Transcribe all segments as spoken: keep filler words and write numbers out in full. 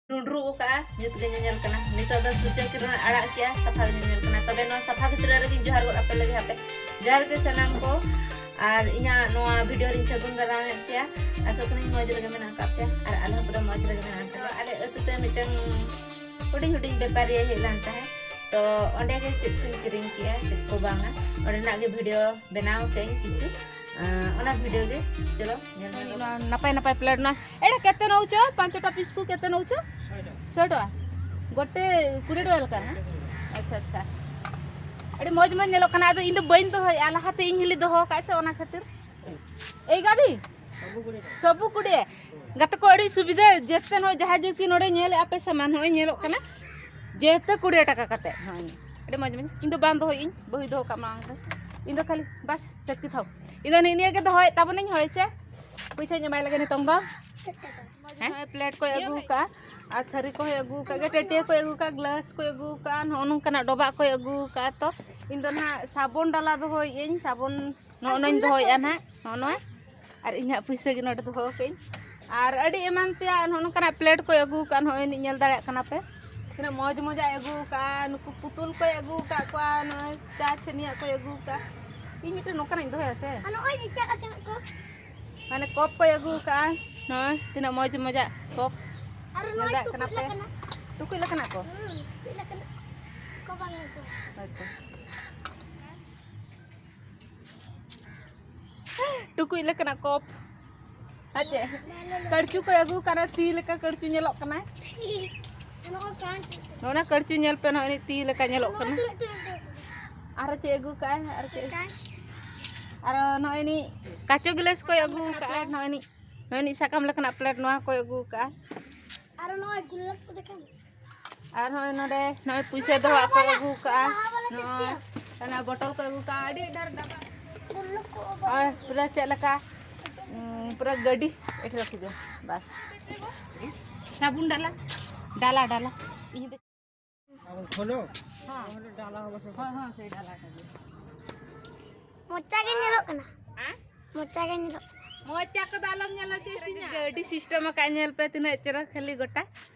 ᱰᱩᱸᱰᱨᱩᱜ ᱟᱠᱟᱫᱼᱟ, ᱧᱩᱛ ᱜᱮ ᱧᱮᱧᱮᱞ ᱠᱟᱱᱟ᱾ ᱱᱤᱛᱚᱜ ᱫᱚ ᱥᱩᱨᱡᱚ ᱠᱤᱨᱚᱱ ᱟᱲᱟᱜ ᱠᱮᱜᱼᱟ, ᱥᱟᱯᱷᱟ ᱜᱮ ᱧᱮᱧᱮᱞ ᱠᱟᱱᱟ᱾ ᱛᱚᱵᱮ ᱱᱚᱣᱟ ᱥᱟᱯᱷᱟ ᱵᱷᱤᱛᱨᱤ ᱨᱮᱜᱮᱧ ᱡᱚᱦᱟᱨ ᱜᱚᱫ ᱟᱯᱮ ᱞᱟᱹᱜᱤᱫ ᱦᱟᱯᱮ᱾ ᱡᱚᱦᱟᱨ ᱜᱮ ᱥᱟᱱᱟᱢ ᱠᱚ᱾ ᱟᱨ ᱤᱧᱟᱹᱜ ᱱᱚᱣᱟ ᱵᱷᱤᱰᱤᱭᱳ ᱨᱤᱧ ᱥᱟᱹᱜᱩᱱ ᱫᱟᱨᱟᱢᱮᱫ ᱯᱮᱭᱟ᱾ ᱟᱥᱚᱜ ᱠᱟᱹᱱᱟᱹᱧ ᱢᱚᱡᱽ ᱨᱮᱜᱮ ᱢᱮᱱᱟᱜ ᱟᱠᱟᱫ ᱯᱮᱭᱟ ᱟᱨ ᱟᱞᱮ ᱦᱚᱸ ᱯᱩᱨᱟᱹ ᱢᱚᱡᱽ ᱨᱮᱜᱮ ᱢᱮᱱᱟᱜ ᱟᱠᱟᱫ ᱞᱮᱭᱟ᱾ ᱟᱞᱮ ᱟᱹᱛᱩ ᱛᱮ ᱢᱤᱫᱴᱟᱝ ᱦᱩᱰᱤᱧ ᱦᱩᱰᱤᱧ ᱵᱮᱯᱟᱨᱤᱭᱟᱹ ᱦᱮᱡ ᱞᱮᱱ ᱛᱟᱦᱮᱸᱫ, ᱛᱚ ᱚᱸᱰᱮ ᱜᱮ ᱪᱮᱫ ᱠᱚᱧ ᱠᱤᱨᱤᱧ ᱠᱮᱜᱼᱟ, ᱪᱮᱫ ᱠᱚ ᱵᱟᱝᱟ, ᱚᱸᱰᱮᱱᱟᱜ ᱜᱮ ᱵᱷᱤᱰᱤᱭᱳ ᱵᱮᱱᱟᱣ ᱠᱟᱜ ᱟᱹᱧ ᱠᱤᱪᱷᱩ᱾ ᱟᱸ, ᱚᱱᱟ ᱵᱷᱤᱰᱤᱭᱳ ᱜᱮ ᱪᱚᱞᱚ ᱧᱮᱞ ᱢᱮ᱾ ᱱᱚᱣᱟ ᱱᱟᱯᱟᱭ ᱱᱟᱯᱟᱭ ᱯᱞᱮᱴ ᱱᱚᱣᱟ ᱮᱲᱮ ᱠᱮᱛᱮ ᱱᱚᱣᱪᱚ ᱯᱟᱸᱪᱴᱟ ᱯᱤᱥ ᱠᱚ ᱠᱮᱛᱮ ᱱᱚᱣᱪᱚ? ᱥᱚᱭ ᱴᱟᱠᱟ᱾ ᱜᱚᱴᱮ ᱠᱩᱲᱤ ᱴᱟᱠᱟ ᱞᱮᱠᱟ, ᱦᱮᱸ? ᱟᱪᱪᱷᱟ, ᱟᱪᱪᱷᱟ᱾ ᱟᱹᱰᱤ ᱢᱚᱡᱽ ᱢᱚᱡᱽ ᱧᱮᱞᱚᱜ ᱠᱟᱱᱟ᱾ ᱟᱫᱚ ᱤᱧ ᱫᱚ ᱵᱟᱹᱧ ᱫᱚᱦᱚᱭᱮᱫᱼᱟ, ᱞᱟᱦᱟᱛᱮ ᱤᱧ ᱦᱤᱞᱤ ᱫᱚᱦᱚ ᱟᱠᱟᱫ ᱥᱮ, ᱚᱱᱟ ᱠᱷᱟᱹᱛᱤᱨ᱾ ᱮᱭ ᱜᱟᱵᱤ? ᱥᱚᱵᱩ ᱠᱩᱲᱤ᱾ ᱜᱟᱛᱮ ᱠᱚ, ᱟᱹᱰᱤ ᱥᱩᱵᱤᱫᱷᱟ᱾ ᱡᱮᱛᱮ ᱱᱚᱜᱼᱚᱭ ᱡᱟᱦᱟᱸ ᱡᱟᱹᱛᱤ ᱱᱚᱰᱮ ᱧᱮᱞᱮᱫᱼᱟ ᱯᱮ ᱥᱟᱢᱟᱱ, ᱱᱚᱜᱼᱚᱭ ᱧᱮᱞᱚᱜ ᱠᱟᱱᱟ᱾ ᱡᱮᱛᱮ ᱠᱩᱲᱤ ᱴᱟᱠᱟ ᱠᱟᱛᱮ᱾ ᱦᱳᱭ᱾ ᱟᱹᱰᱤ ᱢᱚᱡᱽ ᱢᱚᱡᱽ᱾ ᱤᱧ ᱫᱚ ᱵᱟᱝ ᱫᱚᱦᱚᱭᱮᱫ ᱟᱹᱧ, ᱵᱟᱹᱦᱩᱭ ᱫᱚᱦᱚ ᱠᱟᱜ ᱢᱟ ᱚᱱᱠᱟ᱾ ᱤᱧ ᱫᱚ ᱠᱷᱟᱹᱞᱤ ᱵᱟᱥ ᱥᱮᱛᱠᱤ ᱛᱷᱟᱣ᱾ ᱤᱧ ᱫᱚ ᱱᱤᱜ ᱱᱤᱭᱟᱹ ᱜᱮ ᱫᱚᱦᱚᱭᱮᱫ ᱛᱟᱵᱚᱱᱟᱹᱧ, ᱦᱳᱭ ᱪᱮ? ᱯᱚᱭᱥᱟᱧ ᱮᱢᱟᱭ ᱞᱟᱹᱜᱤᱫ ᱱᱤᱛᱚᱝ ᱫᱚ᱾ ᱦᱮᱸ? ᱯᱞᱮᱴ ᱠᱚᱭ ᱟᱹᱜᱩ ᱠᱟᱜᱼᱟ, ᱟᱨ ᱛᱷᱟᱹᱨᱤ ᱠᱚᱦᱚᱸᱭ ᱟᱹᱜᱩ ᱠᱟᱜ ᱜᱮ, ᱴᱟᱹᱴᱭᱟᱹ ᱠᱚᱭ ᱟᱹᱜᱩ ᱠᱟᱜᱼᱟ, ᱜᱞᱟᱥ ᱠᱚᱭ ᱟᱹᱜᱩ ᱠᱟᱜᱼᱟ, ᱱᱚᱜᱼᱚ ᱱᱚᱝᱠᱟᱱᱟᱜ ᱰᱚᱵᱟᱜ ᱠᱚᱭ ᱟᱹᱜᱩ ᱠᱟᱜᱼᱟ᱾ ᱛᱚ ᱤᱧ ᱫᱚ ᱱᱟᱦᱟᱜ ᱥᱟᱵᱚᱱ ᱰᱟᱞᱟ ᱫᱚᱦᱚᱭᱮᱫ ᱟᱹᱧ, ᱥᱟᱵᱚᱱ ᱱᱚᱜᱼᱚ ᱱᱚᱧ ᱫᱚᱦᱚᱭᱮᱫᱼᱟ ᱱᱟᱦᱟᱜ, ᱱᱚᱜᱼᱚ ᱱᱚᱣᱟ᱾ ᱟᱨ ᱤᱧᱟᱹᱜ ᱯᱩᱭᱥᱟᱹ ᱜᱮ ᱱᱚᱰᱮ ᱫᱚᱦᱚ ᱠᱟᱜ ᱟᱹᱧ᱾ ᱟᱨ ᱟᱹᱰᱤ ᱮᱢᱟᱱ ᱛᱮᱭᱟᱜ ᱱᱚᱜᱼᱚ ᱱᱚᱝᱠᱟᱱᱟᱜ ᱯᱞᱮᱴ ᱠᱚᱭ ᱟᱹᱜᱩ ᱠᱟᱜᱼᱟ, ᱱᱚᱜᱼᱚᱭ ᱱᱤᱡ ᱧᱮᱞ ᱫᱟᱲᱮᱭᱟᱜ ᱠᱟᱱᱟ ᱯᱮ᱾ ᱛᱤᱱᱟᱹᱜ ᱢᱚᱡᱽ ᱢᱚᱡᱟᱜ ᱟᱹᱜᱩ ᱠᱟᱜᱼᱟ, ᱱᱩᱠᱩ ᱯᱩᱛᱩᱞ ᱠᱚᱭ ᱟᱹᱜᱩ ᱠᱟᱜ ᱠᱚᱣᱟ, ᱱᱚᱜᱼᱚᱭ ᱪᱟ ᱪᱷᱟᱹᱱᱤᱭᱟᱜ ᱠᱚᱭ ᱟᱹᱜᱩ ᱠᱟᱜᱼᱟ᱾ ᱤᱧ ᱢᱤᱫᱴᱮᱱ ᱱᱚᱝᱠᱟᱱᱟᱜ ᱤᱧ ᱫᱚᱦᱚᱭᱟ ᱥᱮ᱾ ᱟᱨ ᱱᱚᱜᱼᱚᱭ ᱤᱧᱟᱹᱜ ᱟᱠᱟᱱᱟ ᱠᱚ᱾ ᱢᱟᱱᱮ ᱠᱚᱯ ᱠᱚᱭ ᱟᱹᱜᱩ ᱠᱟᱜᱼᱟ, ᱱᱚᱜᱼᱚᱭ ᱛᱤᱱᱟᱹᱜ ᱢᱚᱡᱽ ᱢᱚᱡᱟᱜ ᱠᱚᱯ᱾ ᱟᱨ ᱧᱮᱞ ᱱᱚᱣᱟ ᱫᱟᱲᱮᱭᱟᱜ ᱠᱟᱱᱟ ᱴᱩᱠᱩᱡ ᱯᱮ? ᱞᱮᱠᱟᱱᱟᱜ᱾ ᱴᱩᱠᱩᱡ ᱞᱮᱠᱟᱱᱟᱜ ᱠᱚ? ᱦᱩᱸ, ᱴᱩᱠᱩᱡ ᱞᱮᱠᱟᱱᱟᱜ ᱠᱚ ᱵᱟᱝ ᱟᱹᱜᱩ᱾ ᱦᱳᱭᱛᱚ᱾ ᱴᱩᱠᱩᱡ ᱞᱮᱠᱟᱱᱟᱜ ᱠᱚᱯ᱾ ᱟᱨ ᱪᱮᱫ? ᱠᱟᱹᱲᱪᱩ ᱠᱚᱭ ᱟᱹᱜᱩ ᱠᱟᱱᱟ, ᱛᱤ ᱞᱮᱠᱟ ᱠᱟᱹᱲᱪᱩ ᱧᱮᱞᱚᱜ ᱠᱟᱱᱟ᱾ ᱱᱚᱜᱼᱚ ᱠᱟᱱ᱾ ᱱᱚᱜᱼᱚ ᱱᱟ ᱠᱟᱹᱲᱪᱩ ᱧᱮᱞ ᱯᱮ, ᱱᱚᱜᱼᱚᱭ ᱛᱤ ᱞᱮᱠᱟ ᱧᱮᱞᱚᱜ ᱱᱚᱣᱟ ᱠᱟᱱᱟ᱾ ᱛᱤᱱᱟᱹᱜ ᱪᱚᱨᱚᱠ ᱧᱮᱞᱚᱜ ᱠᱟᱱᱟ᱾ ᱟᱨᱚ ᱪᱮᱫ ᱟᱹᱜᱩ ᱠᱟᱜᱼᱟᱭ? ᱟᱨᱚ ᱪᱮᱫ? ᱠᱟᱸᱪ᱾ ᱟᱨᱚ ᱱᱚᱜᱼᱚᱭ ᱱᱤᱡ ᱠᱟᱪᱚ ᱜᱞᱟᱥ ᱠᱚᱭ ᱟᱹᱜᱩ ᱠᱟᱜᱼᱟ᱾ ᱱᱚᱜᱼᱚᱭ ᱱᱤᱡ, ᱱᱚᱜᱼᱚᱭ ᱱᱤᱡ ᱥᱟᱠᱟᱢ ᱞᱮᱠᱟᱱᱟᱜ ᱯᱞᱮᱴ ᱱᱚᱣᱟ ᱠᱚᱭ ᱟᱹᱜᱩ ᱠᱟᱜᱼᱟ᱾ ᱟᱨᱚ ᱱᱚᱜᱼᱚᱭ ᱜᱩᱞᱟᱹᱵ ᱠᱚ ᱫᱮᱠᱷᱟᱣ ᱢᱮ᱾ ᱟᱨ ᱱᱚᱜᱼᱚᱭ ᱱᱚᱰᱮ ᱱᱚᱜᱼᱚᱭ ᱯᱩᱭᱥᱟᱹ ᱫᱚᱦᱚᱣᱟᱜ ᱠᱚ ᱟᱹᱜᱩ ᱠᱟᱜᱼᱟ᱾ ᱱᱚᱜᱼᱚᱭ ᱚᱱᱟ ᱵᱚᱴᱚᱞ ᱠᱚ ᱟᱹᱜᱩ ᱠᱟᱜᱼᱟ, ᱟᱹᱰᱤ ᱰᱷᱮᱨ ᱰᱟᱵᱟ᱾ ᱱᱚᱜᱼᱚᱭ ᱯᱩᱨᱟᱹ ᱪᱮᱫ ᱞᱮᱠᱟ, ᱩᱸ, ᱯᱩᱨᱟᱹ ᱜᱟᱹᱰᱤ ᱮᱴᱷᱮ ᱨᱟᱠᱷᱤ ᱫᱚ ᱵᱟᱥ᱾ ᱥᱟᱵᱩᱱ ᱰᱟᱞᱟ, ᱰᱟᱞᱟ, ᱰᱟᱞᱟ᱾ ᱤᱧ ᱫᱚ ᱟᱵᱚ ᱠᱷᱳᱞᱳ᱾ ᱦᱮᱸ᱾ ᱰᱟᱞᱟ ᱦᱚᱸ ᱵᱚᱥᱮ᱾ ᱦᱳᱭ, ᱦᱳᱭ, ᱥᱮᱭ ᱰᱟᱞᱟ ᱴᱟᱜ ᱜᱮ᱾ ᱢᱚᱪᱟ ᱜᱮ ᱧᱮᱞᱚᱜ ᱠᱟᱱᱟ᱾ ᱦᱮᱸ? ᱢᱚᱪᱟ ᱜᱮ ᱧᱮᱞᱚᱜ ᱠᱟᱱᱟ᱾ ᱢᱚᱪᱟ ᱠᱚᱫᱚ ᱟᱞᱚᱢ ᱧᱮᱞ ᱦᱚᱪᱚᱭ ᱛᱤᱧᱟ᱾ ᱜᱟᱹᱰᱤ system ᱟᱠᱟᱫ, ᱧᱮᱞ ᱯᱮ ᱛᱤᱱᱟᱹᱜ ᱪᱮᱦᱨᱟ ᱠᱷᱟᱹᱞᱤ ᱜᱚᱴᱟ᱾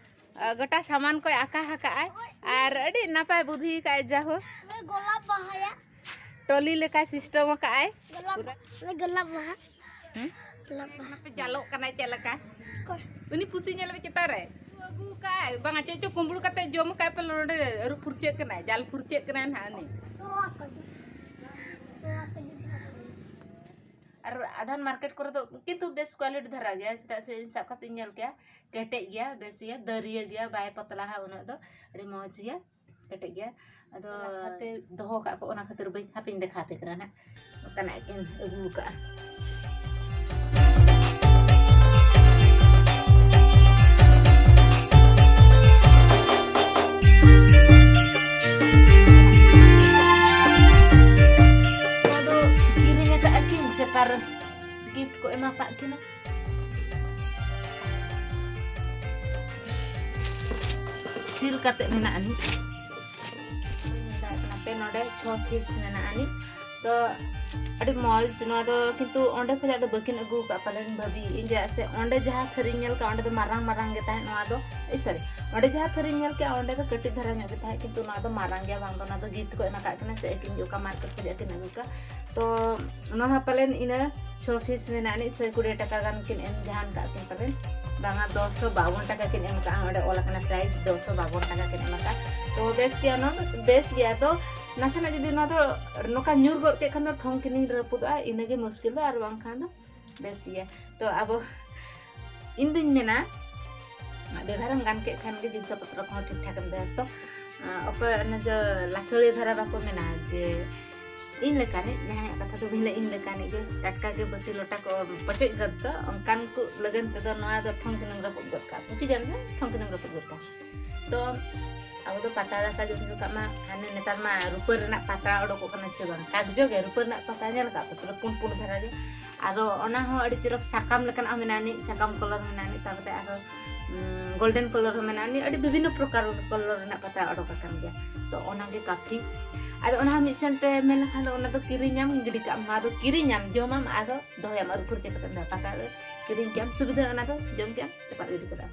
ᱜᱚᱴᱟ ᱥᱟᱢᱟᱱ ᱠᱚᱭ ᱟᱠᱟ ᱟᱠᱟᱫ ᱟᱭ᱾ ᱟᱨ ᱟᱹᱰᱤ ᱱᱟᱯᱟᱭ ᱵᱩᱫᱷᱤ ᱟᱠᱟᱫ ᱟᱭ ᱡᱟᱦᱳ᱾ ᱜᱳᱞᱟᱯ ᱵᱟᱦᱟᱭᱟ᱾ ᱴᱚᱞᱤ ᱞᱮᱠᱟ system ᱟᱠᱟᱫ ᱟᱭ᱾ ᱜᱳᱞᱟᱯ ᱵᱟᱦᱟ᱾ ᱦᱩᱸ? ᱜᱳᱞᱟᱯ ᱵᱟᱦᱟ᱾ ᱯᱮ ᱡᱟᱞᱚᱜ ᱠᱟᱱᱟᱭ ᱪᱮᱫ ᱞᱮᱠᱟ? ᱚᱠᱚᱭ? ᱩᱱᱤ ᱯᱩᱛᱷᱤ ᱧᱮᱞ ᱢᱮ ᱪᱮᱛᱟᱱ ᱨᱮ᱾ ᱟᱹᱜᱩ ᱠᱟᱭ ᱵᱟᱝᱟ, ᱪᱮᱫ ᱪᱚ ᱠᱩᱢᱵᱽᱲᱩ ᱠᱟᱛᱮ ᱡᱚᱢ ᱠᱟᱭ ᱯᱮ, ᱱᱚᱰᱮ ᱟᱹᱨᱩᱵ ᱯᱷᱩᱨᱪᱟᱹᱜ ᱠᱟᱱᱟᱭ, ᱡᱟᱞ ᱯᱷᱩᱨᱪᱟᱹᱜ ᱠᱟᱱᱟᱭ ᱱᱟᱦᱟᱜ ᱩᱱᱤ᱾ ᱥᱚᱣᱟ ᱠᱚ ᱡᱩᱛ᱾ ᱥᱚᱣᱟ ᱠᱚ ᱡᱩᱛ᱾ ᱟᱨ ᱟᱫᱷᱟᱱ market ᱠᱚᱨᱮ ᱫᱚ ᱠᱤᱱᱛᱩ ᱵᱮᱥ quality ᱫᱷᱟᱨᱟ ᱜᱮᱭᱟ, ᱪᱮᱫᱟᱜ ᱥᱮ ᱤᱧ ᱥᱟᱵ ᱠᱟᱛᱮ ᱤᱧ ᱧᱮᱞ ᱠᱮᱜᱼᱟ, ᱠᱮᱴᱮᱡ ᱜᱮᱭᱟ, ᱵᱮᱥ ᱜᱮᱭᱟ, ᱫᱟᱹᱨᱭᱟᱹ ᱜᱮᱭᱟ, ᱵᱟᱭ ᱯᱟᱛᱞᱟᱦᱟ ᱩᱱᱟᱹᱜ ᱫᱚ, ᱟᱹᱰᱤ ᱢᱚᱡᱽ ᱜᱮᱭᱟ, ᱠᱮᱴᱮᱡ ᱜᱮᱭᱟ᱾ ᱟᱫᱚ ᱞᱟᱦᱟᱛᱮ ᱫᱚᱦᱚ ᱠᱟᱜ ᱠᱚ, ᱚᱱᱟ ᱠᱷᱟᱹᱛᱤᱨ ᱵᱟᱹᱧ, ᱦᱟᱯᱮᱧ ᱫᱮᱠᱷᱟᱣ ᱟᱯᱮ ᱠᱟᱱᱟ ᱱᱟᱜ, ᱚᱱᱠᱟᱱᱟᱜ ᱠᱤᱱ ᱟᱹᱜᱩ ᱠᱟᱜᱼᱟ᱾ ᱱᱚᱣᱟ ᱫᱚ ᱠᱤᱨᱤᱧ ᱟᱠᱟᱫᱼᱟ ᱠᱤᱱ ᱥᱮ ᱛᱟᱨ gift ᱠᱚ ᱮᱢᱟ ᱠᱟᱜ ᱠᱤᱱᱟ᱾ ᱥᱤᱞ ᱠᱟᱛᱮ ᱢᱮᱱᱟᱜ ᱟᱹᱱᱤᱡ᱾ ᱯᱮ ᱱᱚᱰᱮ ᱪᱷᱚ piece ᱢᱮᱱᱟᱜ ᱟᱹᱱᱤᱡ᱾ ᱛᱚ ᱟᱹᱰᱤ ᱢᱚᱡᱽ᱾ ᱱᱚᱣᱟ ᱫᱚ ᱠᱤᱱᱛᱩ ᱚᱸᱰᱮ ᱠᱷᱚᱱᱟᱜ ᱫᱚ ᱵᱟᱹᱠᱤᱱ ᱟᱹᱜᱩ ᱟᱠᱟᱫ ᱯᱟᱞᱮᱱ ᱵᱷᱟᱹᱵᱤ ᱤᱧ, ᱪᱮᱫᱟᱜ ᱥᱮ ᱚᱸᱰᱮ ᱡᱟᱦᱟᱸ ᱛᱷᱟᱹᱨᱤᱧ ᱧᱮᱞ ᱠᱟᱜ ᱚᱸᱰᱮ ᱫᱚ ᱢᱟᱨᱟᱝ ᱢᱟᱨᱟᱝ ᱜᱮ ᱛᱟᱦᱮᱸᱫ᱾ ᱱᱚᱣᱟ ᱫᱚ, ᱮᱭ sorry, ᱚᱸᱰᱮ ᱡᱟᱦᱟᱸ ᱛᱷᱟᱹᱨᱤᱧ ᱧᱮᱞ ᱠᱮᱜᱼᱟ ᱚᱸᱰᱮ ᱫᱚ ᱠᱟᱹᱴᱤᱡ ᱫᱷᱟᱨᱟ ᱧᱚᱜ ᱜᱮ ᱛᱟᱦᱮᱸᱫ, ᱠᱤᱱᱛᱩ ᱱᱚᱣᱟ ᱫᱚ ᱢᱟᱨᱟᱝ ᱜᱮᱭᱟ᱾ ᱵᱟᱝ ᱫᱚ ᱱᱚᱣᱟ ᱫᱚ gift ᱠᱚ ᱮᱢ ᱟᱠᱟᱫ ᱠᱤᱱᱟ ᱥᱮ ᱟᱹᱠᱤᱱ ᱜᱮ ᱚᱠᱟ market ᱠᱷᱚᱱᱟᱜ ᱠᱤᱱ ᱟᱹᱜᱩ ᱠᱟᱜ᱾ ᱛᱚ ᱱᱚᱣᱟ ᱦᱚᱸ ᱯᱟᱞᱮᱱ ᱤᱱᱟᱹ ᱪᱷᱚ piece ᱢᱮᱱᱟᱜ ᱟᱹᱱᱤᱡ, ᱥᱚᱭ ᱠᱩᱲᱤ ᱴᱟᱠᱟ ᱜᱟᱱ ᱠᱤᱱ ᱮᱢ ᱡᱟᱦᱟᱱ ᱠᱟᱜ ᱠᱤᱱ ᱯᱟᱞᱮᱱ, ᱵᱟᱝᱟ ᱫᱚᱥᱚ ᱵᱟᱵᱚᱱ ᱴᱟᱠᱟ ᱠᱤᱱ ᱮᱢ ᱠᱟᱜᱼᱟ, ᱚᱸᱰᱮ ᱚᱞ ᱟᱠᱟᱱᱟ price ᱫᱚᱥᱚ ᱵᱟᱵᱚᱱ ᱴᱟᱠᱟ ᱠᱤᱱ ᱮᱢ ᱠᱟᱜᱼᱟ᱾ ᱛᱚ ᱵᱮᱥ ᱜᱮᱭᱟ, ᱱᱚᱣᱟ ᱫᱚ ᱵᱮᱥ ᱜᱮᱭᱟ᱾ ᱟᱫᱚ ᱱᱟᱥᱮᱱᱟᱜ ᱡᱩᱫᱤ ᱱᱚᱣᱟ ᱫᱚ ᱱᱚᱝᱠᱟ ᱧᱩᱨ ᱜᱚᱫ ᱠᱮᱫ ᱠᱷᱟᱱ ᱫᱚ ᱴᱷᱚᱝ ᱠᱤᱱᱤᱧ ᱨᱟᱹᱯᱩᱫᱚᱜᱼᱟ, ᱤᱱᱟᱹᱜᱮ ᱢᱩᱥᱠᱤᱞ ᱫᱚ, ᱟᱨ ᱵᱟᱝᱠᱷᱟᱱ ᱫᱚ ᱵᱮᱥ ᱜᱮᱭᱟ᱾ ᱛᱚ ᱟᱵᱚ, ᱤᱧ ᱫᱩᱧ ᱢᱮᱱᱟ ᱵᱮᱵᱷᱟᱨᱮᱢ ᱜᱟᱱ ᱠᱮᱫ ᱠᱷᱟᱱ ᱜᱮ ᱡᱤᱱᱤᱥ ᱯᱚᱛᱨᱚ ᱠᱚᱦᱚᱸ ᱴᱷᱤᱠ ᱴᱷᱟᱠ ᱮᱢ ᱫᱚᱦᱚᱭᱟ᱾ ᱛᱚ ᱚᱠᱚᱭ ᱚᱱᱮ ᱡᱮ ᱞᱟᱪᱷᱚᱲᱤᱭᱟᱹ ᱫᱷᱟᱨᱟ ᱵᱟᱠᱚ ᱢᱮᱱᱟ ᱡᱮ ᱤᱧ ᱞᱮᱠᱟᱱᱤᱡ, ᱡᱟᱦᱟᱸᱭᱟᱜ ᱠᱟᱛᱷᱟ ᱫᱚ ᱵᱟᱹᱧ ᱞᱟᱹᱭᱟ, ᱤᱧ ᱞᱮᱠᱟᱱᱤᱡ ᱜᱮ ᱴᱟᱴᱠᱟ ᱜᱮ ᱵᱟᱹᱴᱤ ᱞᱚᱴᱟ ᱠᱚ ᱯᱚᱪᱚᱡ ᱜᱚᱫ ᱫᱚ, ᱚᱱᱠᱟᱱ ᱠᱚ ᱞᱟᱹᱜᱤᱫ ᱛᱮᱫᱚ ᱱᱚᱣᱟ ᱫᱚ ᱴᱷᱚᱝ ᱠᱤᱱᱮᱢ ᱨᱟᱹᱯᱩᱫ ᱜᱚᱫ ᱠᱟᱜᱼᱟ᱾ ᱵᱩᱡᱷᱟᱹᱣ ᱧᱟᱢ ᱫᱟ? ᱴᱷᱚᱝ ᱠᱤᱱᱮᱢ ᱨᱟᱹᱯᱩᱫ ᱜᱚᱫ ᱠᱟᱜᱼᱟ᱾ ᱛᱚ ᱟᱵᱚ ᱫᱚ ᱯᱟᱛᱲᱟ ᱫᱟᱠᱟ ᱡᱚᱢ ᱡᱚᱠᱷᱟᱜ ᱢᱟ ᱦᱟᱱᱮ ᱱᱮᱛᱟᱨ ᱢᱟ ᱨᱩᱯᱟᱹ ᱨᱮᱱᱟᱜ ᱯᱟᱛᱲᱟ ᱚᱰᱚᱠᱚᱜ ᱠᱟᱱᱟ ᱥᱮ ᱵᱟᱝ, ᱠᱟᱜᱡᱚ ᱜᱮ ᱨᱩᱯᱟᱹ ᱨᱮᱱᱟᱜ ᱯᱟᱛᱲᱟ ᱧᱮᱞ ᱟᱠᱟᱫ ᱯᱮ? ᱯᱩᱨᱟᱹ ᱯᱩᱸᱰ ᱯᱩᱸᱰ ᱫᱷᱟᱨᱟ ᱜᱮ᱾ ᱟᱨᱚ ᱚᱱᱟ ᱦᱚᱸ ᱟᱹᱰᱤ ᱪᱚᱨᱚᱠ ᱥᱟᱠᱟᱢ ᱞᱮᱠᱟᱱᱟᱜ ᱦᱚᱸ ᱢᱮᱱᱟᱜ ᱟᱹᱱᱤᱡ, ᱥᱟᱠᱟᱢ colour ᱢᱮᱱᱟᱜ ᱟᱹᱱᱤᱡ, ᱛᱟᱨᱯᱚᱨᱮ ᱟᱨᱚ golden colour ᱦᱚᱸ ᱢᱮᱱᱟᱜ ᱟᱹᱱᱤᱡ, ᱟᱹᱰᱤ ᱵᱤᱵᱷᱤᱱᱱᱚ ᱯᱨᱚᱠᱟᱨ colour ᱨᱮᱱᱟᱜ ᱯᱟᱛᱲᱟ ᱚᱰᱚᱠ ᱟᱠᱟᱱ ᱜᱮᱭᱟ᱾ ᱛᱚ ᱚᱱᱟᱜᱮ ᱠᱟᱯᱷᱤ᱾ ᱟᱫᱚ ᱚᱱᱟ ᱦᱚᱸ ᱢᱤᱫ ᱥᱮᱱ ᱛᱮ ᱢᱮᱱ ᱞᱮᱠᱷᱟᱱ ᱫᱚ ᱚᱱᱟ ᱫᱚ ᱠᱤᱨᱤᱧᱟᱢ, ᱜᱤᱰᱤ ᱠᱟᱜ ᱟᱢ, ᱱᱚᱣᱟ ᱫᱚ ᱠᱤᱨᱤᱧᱟᱢ, ᱡᱚᱢᱟᱢ, ᱟᱫᱚ ᱫᱚᱦᱚᱭᱟᱢ, ᱟᱹᱨᱩᱵ ᱯᱷᱟᱹᱨᱪᱟᱹ ᱠᱟᱛᱮ ᱫᱚᱦᱚᱭ᱾ ᱯᱟᱛᱲᱟ ᱨᱮ ᱠᱤᱨᱤᱧ ᱠᱮᱜ ᱟᱢ, ᱥᱩᱵᱤᱫᱷᱟ ᱚᱱᱟ ᱫᱚ ᱡᱚᱢ ᱠᱮᱜ ᱟᱢ, ᱪᱟᱯᱟᱫ ᱜᱤᱰᱤ ᱠᱟᱫᱟᱢ᱾